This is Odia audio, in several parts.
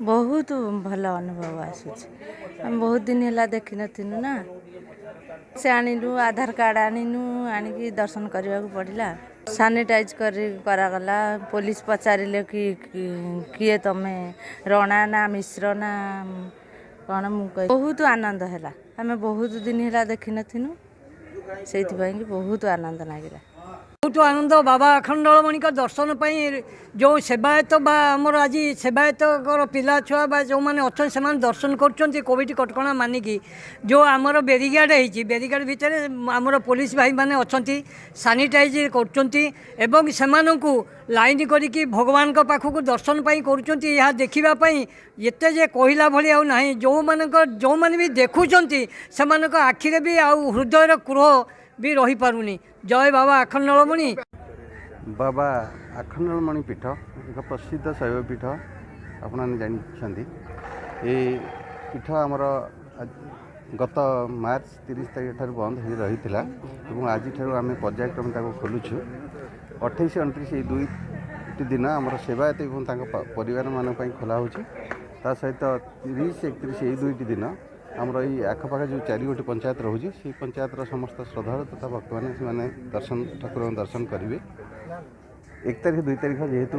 ବହୁତ ଭଲ ଅନୁଭବ ଆସୁଛି। ଆମେ ବହୁତ ଦିନ ହେଲା ଦେଖିନଥିଲୁ ନା, ସେ ଆଣିଲୁ ଆଧାର କାର୍ଡ଼ ଆଣିନୁ, ଆଣିକି ଦର୍ଶନ କରିବାକୁ ପଡ଼ିଲା। ସାନିଟାଇଜ୍ କରି କରାଗଲା। ପୋଲିସ ପଚାରିଲେ କି କିଏ ତମେ, ରଣା ନା ମିଶ୍ର ନା କ'ଣ? ମୁଁ କହିଲି ବହୁତ ଆନନ୍ଦ ହେଲା। ଆମେ ବହୁତ ଦିନ ହେଲା ଦେଖିନଥିଲୁ, ସେଇଥିପାଇଁ କି ବହୁତ ଆନନ୍ଦ ଲାଗିଲା। ବହୁତ ଆନନ୍ଦ। ବାବା ଆଖଣ୍ଡଳମଣିଙ୍କ ଦର୍ଶନ ପାଇଁ ଯେଉଁ ସେବାୟତ ବା ଆମର ଆଜି ସେବାୟତଙ୍କର ପିଲା ଛୁଆ ବା ଯେଉଁମାନେ ଅଛନ୍ତି, ସେମାନେ ଦର୍ଶନ କରୁଛନ୍ତି କୋଭିଡ଼ କଟକଣା ମାନିକି। ଯେଉଁ ଆମର ବ୍ୟାରିକେଡ଼ ହେଇଛି, ବ୍ୟାରିକେଡ଼ ଭିତରେ ଆମର ପୋଲିସ ଭାଇମାନେ ଅଛନ୍ତି, ସାନିଟାଇଜ୍ କରୁଛନ୍ତି ଏବଂ ସେମାନଙ୍କୁ ଲାଇନ୍ କରିକି ଭଗବାନଙ୍କ ପାଖକୁ ଦର୍ଶନ ପାଇଁ କରୁଛନ୍ତି। ଏହା ଦେଖିବା ପାଇଁ ଏତେ ଯେ କହିଲା ଭଳି ଆଉ ନାହିଁ। ଯେଉଁମାନେ ବି ଦେଖୁଛନ୍ତି, ସେମାନଙ୍କ ଆଖିରେ ବି ଆଉ ହୃଦୟର କ୍ରୋହ ବି ରହିପାରୁନି। ଜୟ ବାବା ଆଖଣ୍ଡଳମଣି। ବାବା ଆଖଣ୍ଡଳମଣି ପୀଠ ଏକ ପ୍ରସିଦ୍ଧ ଶୈବ ପୀଠ, ଆପଣମାନେ ଜାଣିଛନ୍ତି। ଏ ପୀଠ ଆମର ଗତ ମାର୍ଚ୍ଚ 30 ତାରିଖ ଠାରୁ ବନ୍ଦ ହୋଇ ରହିଥିଲା ଏବଂ ଆଜିଠାରୁ ଆମେ ପର୍ଯ୍ୟାୟକ୍ରମେ ତାକୁ ଖୋଲୁଛୁ। 28, 29 ଏଇ ଦୁଇଟି ଦିନ ଆମର ସେବାୟତ ଏବଂ ତାଙ୍କ ପରିବାରମାନଙ୍କ ପାଇଁ ଖୋଲା ହେଉଛି। ତା ସହିତ 30, 31 ଏଇ ଦୁଇଟି ଦିନ ଆମର ଏଇ ଆଖପାଖ ଯେଉଁ ଚାରି ଗୋଟି ପଞ୍ଚାୟତ ରହୁଛି, ସେଇ ପଞ୍ଚାୟତର ସମସ୍ତ ଶ୍ରଦ୍ଧାଳୁ ତଥା ଭକ୍ତମାନେ ସେମାନେ ଦର୍ଶନ, ଠାକୁରଙ୍କ ଦର୍ଶନ କରିବେ। 1 ତାରିଖ, 2 ତାରିଖ ଯେହେତୁ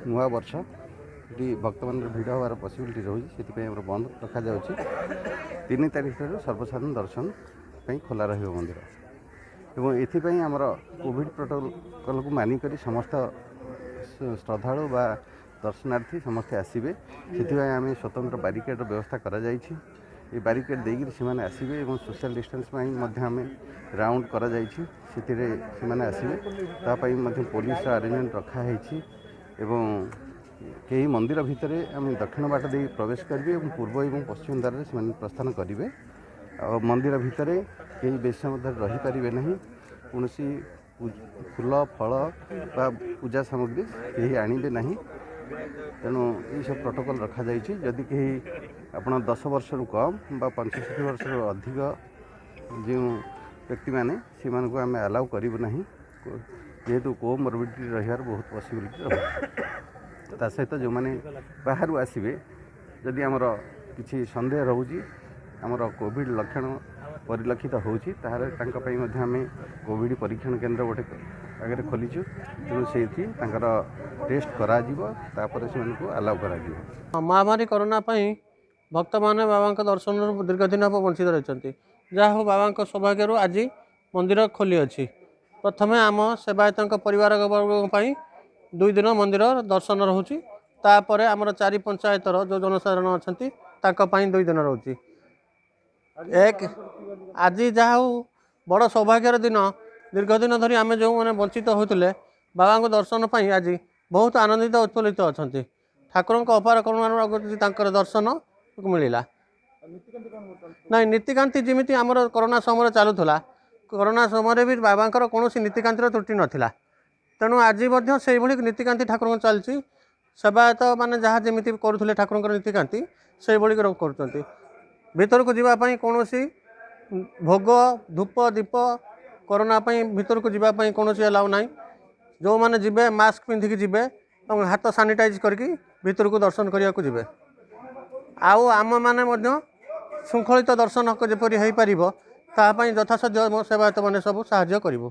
ନୂଆ ବର୍ଷ, ଏଠି ଭକ୍ତମାନଙ୍କର ଭିଡ଼ ହେବାର ପସିବିଲିଟି ରହୁଛି, ସେଥିପାଇଁ ଆମର ବନ୍ଦ ରଖାଯାଉଛି। 3 ତାରିଖଠାରୁ ସର୍ବସାଧାରଣ ଦର୍ଶନ ପାଇଁ ଖୋଲା ରହିବ ମନ୍ଦିର ଏବଂ ଏଥିପାଇଁ ଆମର କୋଭିଡ଼ ପ୍ରୋଟୋକଲକୁ ମାନିକରି ସମସ୍ତ ଶ୍ରଦ୍ଧାଳୁ ବା ଦର୍ଶନାର୍ଥୀ ସମସ୍ତେ ଆସିବେ। ସେଥିପାଇଁ ଆମେ ସ୍ୱତନ୍ତ୍ର ବ୍ୟାରିକେଡ଼ର ବ୍ୟବସ୍ଥା କରାଯାଇଛି। ଏ ବ୍ୟାରିକେଡ଼ ଦେଇକରି ସେମାନେ ଆସିବେ ଏବଂ ସୋସିଆଲ ଡିଷ୍ଟାନ୍ସ ପାଇଁ ମଧ୍ୟ ଆମେ ରାଉଣ୍ଡ କରାଯାଇଛି, ସେଥିରେ ସେମାନେ ଆସିବେ। ତା ପାଇଁ ମଧ୍ୟ ପୋଲିସର ଆରେଞ୍ଜମେଣ୍ଟ ରଖାହେଇଛି ଏବଂ କେହି ମନ୍ଦିର ଭିତରେ ଆମେ ଦକ୍ଷିଣ ବାଟ ଦେଇ ପ୍ରବେଶ କରିବେ ଏବଂ ପୂର୍ବ ଏବଂ ପଶ୍ଚିମ ଦ୍ୱାରରେ ସେମାନେ ପ୍ରସ୍ଥାନ କରିବେ। ଆଉ ମନ୍ଦିର ଭିତରେ କେହି ବେଶୀ ସମୟ ଧରି ରହିପାରିବେ ନାହିଁ। କୌଣସି ଫୁଲ, ଫଳ ବା ପୂଜା ସାମଗ୍ରୀ କେହି ଆଣିବେ ନାହିଁ। ତେଣୁ ଏଇସବୁ ପ୍ରୋଟୋକଲ୍ ରଖାଯାଇଛି। ଯଦି କେହି ଆପଣ 10 ବର୍ଷରୁ କମ୍ ବା 65 ବର୍ଷରୁ ଅଧିକ ଯେଉଁ ବ୍ୟକ୍ତିମାନେ, ସେମାନଙ୍କୁ ଆମେ ଆଲାଉ କରିବୁ ନାହିଁ, ଯେହେତୁ କୋମର୍ବିଡ଼ିଟି ରହିବାର ବହୁତ ପସିବିଲିଟି ରହୁଛି। ତା ସହିତ ଯେଉଁମାନେ ବାହାରୁ ଆସିବେ, ଯଦି ଆମର କିଛି ସନ୍ଦେହ ରହୁଛି, ଆମର କୋଭିଡ଼ ଲକ୍ଷଣ ପରିଲକ୍ଷିତ ହେଉଛି, ତାହେଲେ ତାଙ୍କ ପାଇଁ ମଧ୍ୟ ଆମେ କୋଭିଡ଼ ପରୀକ୍ଷଣ କେନ୍ଦ୍ର ଗୋଟେ ଆଗରେ ଖୋଲିଛୁ। ତେଣୁ ସେଇଠି ତାଙ୍କର ଟେଷ୍ଟ କରାଯିବ, ତାପରେ ସେମାନଙ୍କୁ ଆଲାଉ କରାଯିବ। ମହାମାରୀ କରୋନା ପାଇଁ ଭକ୍ତମାନେ ବାବାଙ୍କ ଦର୍ଶନରୁ ଦୀର୍ଘ ଦିନ ହେବ ବଞ୍ଚିତ ରହିଛନ୍ତି। ଯାହା ହଉ, ବାବାଙ୍କ ସୌଭାଗ୍ୟରୁ ଆଜି ମନ୍ଦିର ଖୋଲି ଅଛି। ପ୍ରଥମେ ଆମ ସେବାୟତଙ୍କ ପରିବାର ବର୍ଗଙ୍କ ପାଇଁ 2 ଦିନ ମନ୍ଦିର ଦର୍ଶନ ରହୁଛି। ତାପରେ ଆମର ଚାରି ପଞ୍ଚାୟତର ଯେଉଁ ଜନସାଧାରଣ ଅଛନ୍ତି, ତାଙ୍କ ପାଇଁ 2 ଦିନ ରହୁଛି। ଏକ ଆଜି ଯାହା ହଉ ବଡ଼ ସୌଭାଗ୍ୟର ଦିନ। ଦୀର୍ଘ ଦିନ ଧରି ଆମେ ଯେଉଁମାନେ ବଞ୍ଚିତ ହେଉଥିଲେ ବାବାଙ୍କୁ ଦର୍ଶନ ପାଇଁ, ଆଜି ବହୁତ ଆନନ୍ଦିତ ଉତ୍ଫୁଲ୍ଲିତ ଅଛନ୍ତି। ଠାକୁରଙ୍କ ଅପାର କରୁଣାରୁ ତାଙ୍କର ଦର୍ଶନ ମିଳିଲା। ନାଇଁ, ନୀତିକାନ୍ତି ଯେମିତି ଆମର କରୋନା ସମୟରେ ଚାଲୁଥିଲା, କରୋନା ସମୟରେ ବି ବାବାଙ୍କର କୌଣସି ନୀତିକାନ୍ତିର ତ୍ରୁଟି ନଥିଲା। ତେଣୁ ଆଜି ମଧ୍ୟ ସେଇଭଳି ନୀତିକାନ୍ତି ଠାକୁରଙ୍କ ଚାଲିଛି। ସେବାୟତ ମାନେ ଯାହା ଯେମିତି କରୁଥିଲେ ଠାକୁରଙ୍କର ନୀତିକାନ୍ତି, ସେଇଭଳି କରୁଛନ୍ତି। ଭିତରକୁ ଯିବା ପାଇଁ କୌଣସି ଭୋଗ, ଧୂପ, ଦୀପ, କରୋନା ପାଇଁ ଭିତରକୁ ଯିବା ପାଇଁ କୌଣସି ଆଲାଉ ନାହିଁ। ଯେଉଁମାନେ ଯିବେ, ମାସ୍କ ପିନ୍ଧିକି ଯିବେ ଏବଂ ହାତ ସାନିଟାଇଜ୍ କରିକି ଭିତରକୁ ଦର୍ଶନ କରିବାକୁ ଯିବେ। ଆଉ ଆମେମାନେ ମଧ୍ୟ ଶୃଙ୍ଖଳିତ ଦର୍ଶନ ଯେପରି ହୋଇପାରିବ, ତାହା ପାଇଁ ଯଥାସାଧ୍ୟ ମୋ ସେବାୟତମାନେ ସବୁ ସାହାଯ୍ୟ କରିବୁ।